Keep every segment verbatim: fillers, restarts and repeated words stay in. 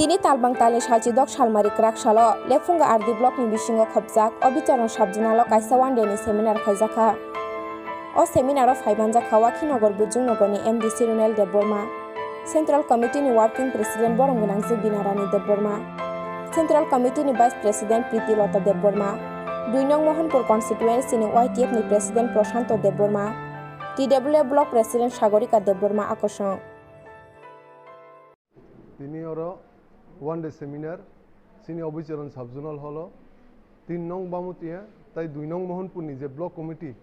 Tini talbang talni salchidok salmari kwrak salo Lephunga R D block ni bisingo khopjak o bicharon sub zonal o kaisa one day ni seminar khaijakha. O seminar o phaimanjakha Wakhinagar Bujung Nogor ni M D C Ronel Debbarma, Central Committee ni Working President Borom Gwnangjwk Binarani Debbarma, Central Committee ni Vice President Priti Lota Debbarma, dui nong Mohanpur constituency ni Y T F ni President Prashanto Debbarma, T W F Block President Sagorika Debbarma akosong. Tini oro one day seminar chini Obicharan Sub Zonal Hall o tin nong Bamutia tai dui nong Mohanpur ni je block committee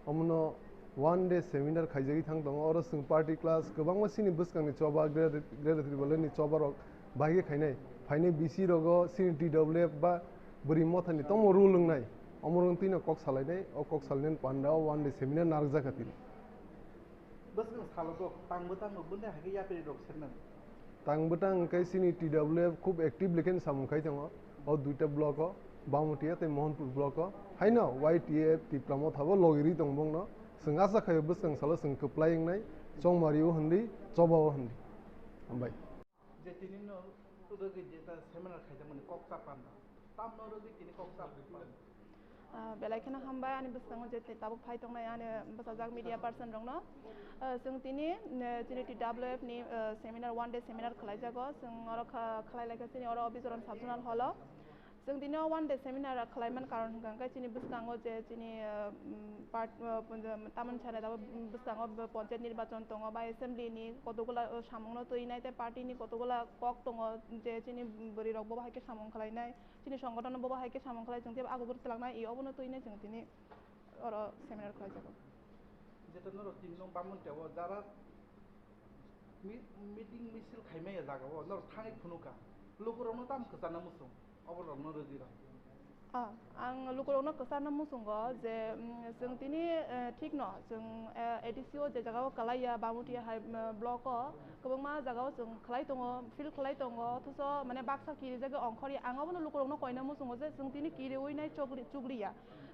omono one day seminar khaijagwi thang tongo. Oro chwng party class kwbangma chini bwskangni choba Greater Greater Tipraland ni choba rok bahai khe khainai phainai B C rogo chini T W F ba bwrwi mothani tongmo rule wngnai omo rok twino kok salainai. O kok salainani panda o one day seminar narwkjakha tini. Bwswk salo kok tang bwtang rok bwndai hai khe yapri rok sernani. Tang bwtang hwnkhe chini T W F khub active lekheno samung khai tongo o duita block o, Bamutia tei Mohanpur block o. Haino Y T F Tipra Motha bo logirwi tongo bongno. Chwng acha khaio bwskang salo chwng kwplai wngnai, chongmari o hwnli, choba o hwnli. Hambai. Je tini no rwgwi jeta seminar khaijakmani kok chapanda. Tamno rwgwi tini kok chapanda. Ah, belai kheno hambai ani bwskango je te tabuk phai tongnai ani bwsajak media person rokno. Ah, chwng tini, eh, chini T W F ni, eh, seminar, one day seminar khlaijago. Chwng oro kha-, khlai laikha chini oro Obicharan Sub Zonal Hall o. Chwng tini o one day seminar khlaiman karon hwnkha hwnkhe chini bwskango je chini, eh, mm, part, eh, tamoni sanai tabuk bwskango ponchayat nirbachon tongo ba assembly ni kotokgola, eh, samungno twinai tei party ni kotokgola kok tongo je chini bwrwi rok bo hai khe samung khlainai. Chini songothon no bobo hai khe samung khlai chwng tei agubur twlangnai, i obono twinai chwng tini oro seminar khlaijago. Jeto norok tin nong Bamutia o jara mi-, meeting misil khaimaya jaga o norok thangwi phunukha. Lukurokno tamo kwcharna muchung, oborokno rwgwi rw. Ah, ang lukurokno kwcharna muchungo je, mm, chwng tini, eh, thikno chwng, eh, A D C o je jaga o kwlaiya Bamutia hai, mm, block o kwbangma jaga o chwng khlai tongo, field khlai tongo, othocho mane baksa kirijagwi ongkhorya. Ang obono lukurokno koina muchungo je chwng tini kiriwi nai chukli-, chukliya.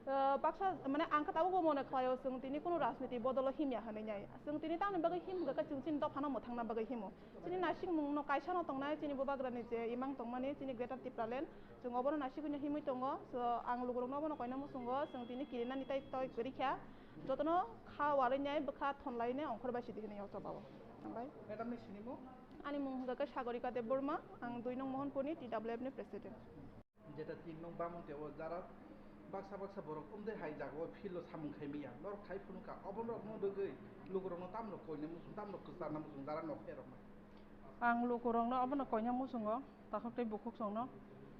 Eh, baksa, mane, ang khe tabukbo mone khlaio, chwng tini kunu rajniti bodolo himya hwnwi nai. Chwng tini tamni bagwi himkha khe chwng chini dophano mwthangna bagwi himo. Chini naisikmungno kaisano tongnai, chini bubagrani je imang tongmani, chini Greater Tipraland, chwng obono naisigwino himwi tongo. So, ang lukurokno obono koina muchungo, chwng tini kirinani tai toi kwrwi kha. Jotono kha warwi nai, bwkha thon lai nai, ongkhor bai sidi hwnwi o chobao. Hambai. Madam ni sinimung? Ani mung hwnkha khe Sagorika Debbarma, ang dui nong Mohanpurni T W F ni President. Jeta tin nong Bamutia o jara baksa baksa borok umdai hai jaga o field o samung khai maya. Norok khai phunukha, obo norokno rwgwi lukurokno tamrok koina muchung, tamrok kwcharna muchung, jara nokhe rokno. Ang lukurokno obono koina muchungo, takhuk tei bukhuk songno.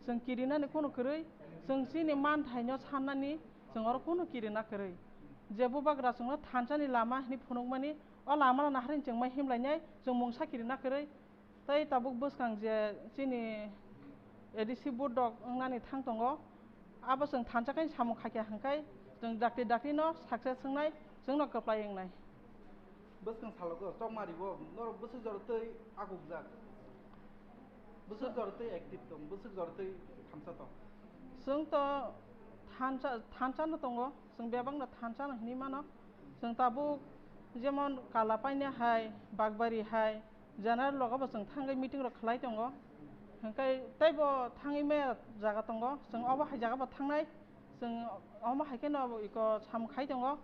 Chwng kirinani kunu kwrwi, chwng chini manthaino sannani, chwng oro kunu kirina kwrwi. Je bubagra chwngno thansani lama hwnwi phunukmani, o lamano naharwi chwng mai himlainai, chwng mungsa kirina kwrwi. Tei tabuk bwskang je chini A D C budok wngnani thang tongo, abo chwng thansa khe samung khaikha hwnkhe chwng dakti dakti no success wngnai, chwngno kwplai wngnai. Bwskang salogo chokmari bo norok bwswk jora tei akukjak, bwswk jora tei active tong, bwswk jora tei thansa tong. Chwng to thansa, thansa no tongo, chwng bebak no thansa no hinwi mano. Chwng tabuk jemon Kalapaini hai, Bakbari hai, General logo bo chwng thangwi meeting rok khlai tongo. Hwnkhe teibo thangwi maya jaga tongo. Chwng obo hai jaga bo thangnai. Chwng omo hai kheno abo iko samung khai tongo.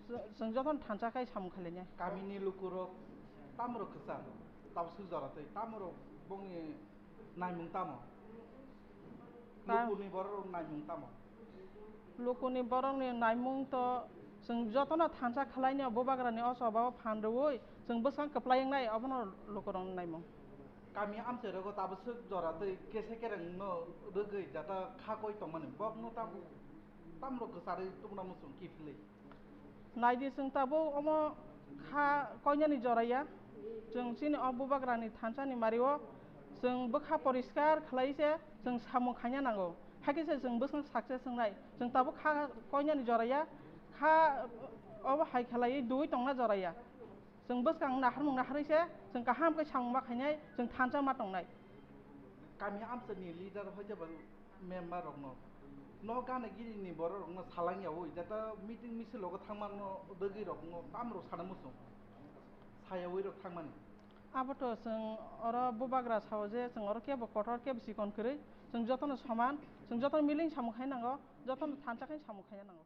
Chwng, chwng jotono thansa khai samung khlainai. Kamini lukurok tamrok kwchar, tabswk jora tei tamrok bongni naimung tamo? Ta- Lukuni borok naimung tamo? Lukuni borokni naimung to chwng jotono thansa khlainai, bubagrani o choba o phan rwui chwng bwskang kwplai wngnai, obono lukurokni naimung. Kami amchai rogo tabswk jora tei kesa kereng no rwgwi jata kha koi tongmani, bokno tam-, tamrok kwcharwi tubuna muchung kiphilwi. Naidi chwng tabuk omo kha koinani joraya. Chwng chini o bubagrani thansani mario chwng bwkha poriskar khlai se chwng samung khaina nango. Hakhe se chwng bwskang success wngnai. Chwng tabuk kha koinani joraya, kha obo hai khlaiwi dui tongna joraya. Chwng bwskang naharmung naharwi se chwng kaham khe samung ma khainai, chwng thansa ma tongnai. Kami amchaini leader hoite ba member rokno, no gana gini ni borok rokno salang yaui, jata meeting misil rogo thangma no dogwi rokno tamrok sana muchung, sayaui rok thangmani. Abo to chwng oro bubagra sao je chwng oro kebo kotor, kebo chikon kwrwi, chwng jotono soman, chwng jotono miling samung khai nango, jotono thansa khai samung khai nango.